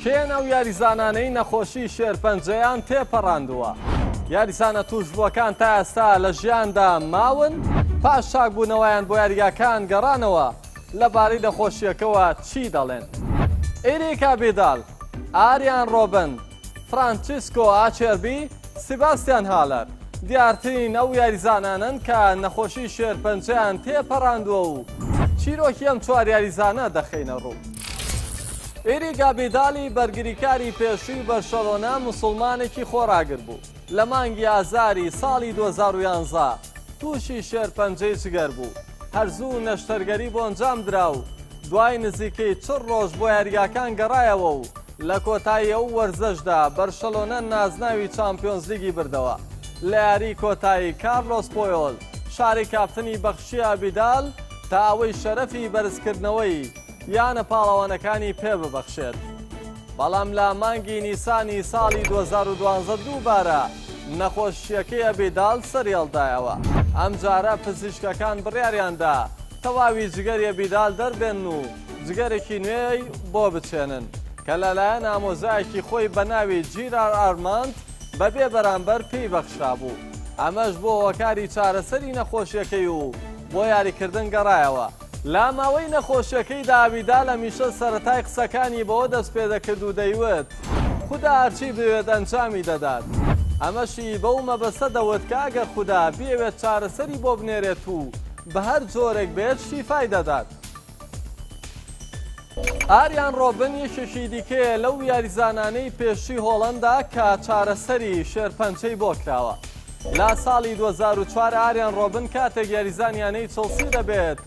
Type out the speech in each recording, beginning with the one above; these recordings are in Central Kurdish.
کێن ئەو یاریزانانەی نەخۆشی شێرپەنجەیان تێپەڕاندووە؟ یاریزانە تووشبووەکان تا ئێستا لە ژیاندا ماون؟ پاش چاکبوونەوەیان بۆ یاریگاکان گەڕانەوە، لەبارەی نەخۆشییەکەوە چی دەڵێن؟ ئیریک ئابیدال، ئاریان ڕۆبن، فرانچیسکۆ ئاچێربی، سیباستیان هالەر دیارترین ئەو یاریزانانەن کە نەخۆشی شێرپەنجەیان تێپەڕاندووە و چیرۆکی ئەم چوار یاریزانە دەخەینە ڕوو. ئیریک ئابیدالی بەرگریکاری پێشووی بەرشەلۆنە موسڵمانێکی خۆڕاگر بوو، لە مانگی ئازاری ساڵی 2011 تووشی شێرپەنجەی جگەر بوو، هەر زوو نەشتەرگەری بۆ ئەنجامدرا و دوای نزیکەی 40 ڕۆژ بۆ یاریگاکان گەڕایەوە و لە کۆتایی ئەو وەرزەشدا بەرشەلۆنە نازناوی چامپیۆنزلیگی بردەوە. لە یاریی کۆتایی کارلۆس پۆیۆل شاری کاپتنی بەخشییە ئەبیدال تا ئەوەی شەرەفی بەرزکردنەوەی یانە پاڵەوانەکانی پێببەخشێت. بەڵام لە مانگی نیسانی ساڵی 2012 دووبارە نەخۆشییەکەی ئەبیدال سەریهەڵدایەوە. ئەمجارە پزیشکەکان بڕیاریاندا تەواوی جگەری ئەبیدال دەربێنن و جگەرێکی نوێی بۆ بچێنن کە لەلایەن ئامۆزایەکی خۆی بە ناوی جیرار ئارماند بەبێ بەرامبەر پێی بەخشرابوو، ئەمەش بۆ هۆکاری چارەسەری نەخۆشیەکەی و بۆ یاریکردن گەڕایەوە. لە ماوەی نەخۆشیەکەیدا ئابیدال هەمیشە سەرەتای قسەکانی بەوە دەست پێدەکرد و دەیوت، خودا هەرچی بوێت ئەنجامی دەدات. ئەمەشی بەو مەبەستە دەوت کە ئەگەر خودا بیەوێت چارەسەری بۆ بنێرێت و بە هەر جۆرێک بێت شیفای دەدات. ئاریان ڕۆبن یەکێکی دیکەیە لەو یاریزانانەی پێشووی هۆڵەندا کە چارەسەری شێرپەنجەی بۆ کراوە. لە ساڵی 2004 ئاریان ڕۆبن کاتێک یاریزانی یانەی چڵسی دەبێت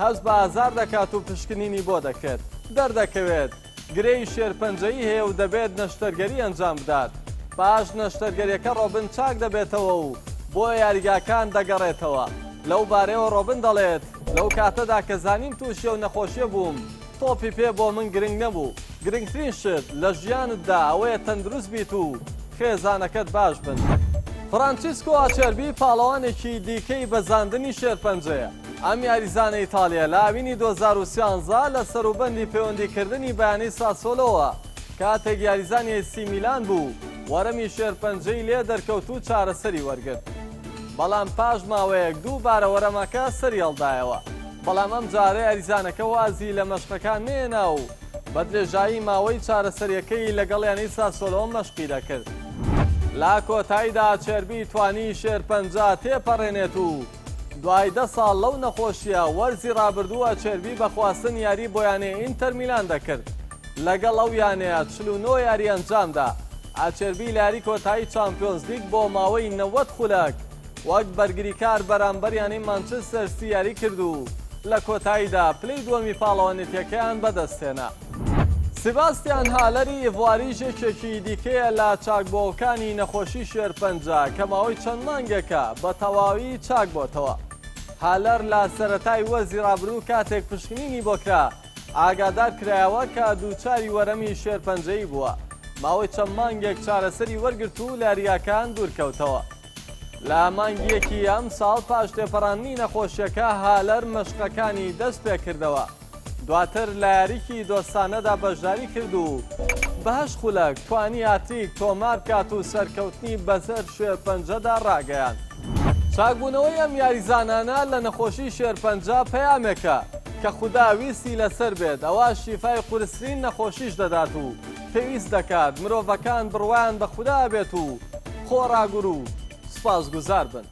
هەست بە ئازار دەکات و پشکنینی بۆ دەکرێت دەردەکەوێت گرێی شێرپەنجەیی هەیە و دەبێت نەشتەرگەری ئەنجام بدات. پاش نەشتەرگەریەکە ڕۆبن چاک دەبێتەوە و بۆ یاریگاکان دەگەڕێتەوە. لەو بارەیەوە ڕۆبن دەڵێت، لەو کاتەدا کە زانیم تووشی ئەو نەخۆشیە بووم، تۆپی پێ بۆ من گرنگ نەبوو. گرنگترین شت لە ژیانتدا ئەوەیە تەندروست بیت و خێزانەکەت باش بن. فرانچیسکۆ ئاچێربی پاڵەوانێکی دیکەی بەزاندنی شێرپەنجەیە. ئەم یاریزانە ئیتاڵییە لە هاوینی 2013 لە سەروبەندی پەیوەندیکردنی بە یانەی ساسۆلۆوە کاتێک یاریزانی ئەیسی میلان بوو، وەرەمی شێرپەنجەی لێ دەرکەوت و چارەسەری وەرگرت. بەڵام پاش ماوەیەک دووبارە وەرەمەکە سەریهەڵدایەوە، بەڵام ئەمجارە یاریزانەکە وازی لە مەشقەکان نەهێنا و بە درێژایی ماوەی چارەسەریەکەی لەگەڵ یانەی ساسۆلۆ مەشقی دەکرد. لە کۆتاییدا چێربی توانی شێرپەنجە تێپەڕێنێت و دوای 10 ساڵ لەو نەخۆشییە وەرزی رابردوو ئەچێربی بە خواستن یاری بۆ یانەی ئینتەر میلان دەکرد. لەگەڵ ئەو یانەیە 49 یاری ئەنجامدا. ئاچێربی لە یاری کۆتایی چامپیۆنزلیگ بۆ ماوەی 90 خولەک وەک بەرگریکار بەرامبەر یانەی مانچستەر سیتی یاری کرد و لە کۆتاییدا پلەی دووەمی پاڵەوانێتیەکەیان بەدەستهێنا. سیباستیان هالەری ئیڤواریش یەکێکی دیکەیە لە چاکبووەوەکانی نەخۆشی شێرپەنجە کە ماوەی چەند مانگێکە بە تەواوی چاکبۆتەوە. هالەر لە سەرەتای وەرزی رابردوو کاتێک پشکنینی بۆ کرا ئاگادار کرایەوە کە دووچاری وەرەمی شێرپەنجەیی بووە، ماوەی چەند مانگێک چارەسەری وەرگرت و لە یاریگاکان دوورکەوتەوە. لە مانگی یەکی ئەمساڵ پاش تێپەڕاندنی نەخۆشیەکە هالەر مەشقەکانی دەست پێکردەوە، دواتر لە یاریکی دۆستانەدا بەشداری کرد و بە هەشت خولەک توانی هاتریک تۆمار بکات و سەرکەوتنی بەسەر شێرپەنجەدا ڕاگەیاند. چاکبوونەوەی ئەم یاریزانانە لە نەخۆشی شێرپەنجە پەیامێکە کە خودا ویستی لەسەر بێت ئەوا شیفای قورسترین نەخۆشیش دەدات و پێویست دەکات مرۆڤەکان بڕوایان بە خودا هەبێت و خۆڕاگر و سوپاسگوزار بن.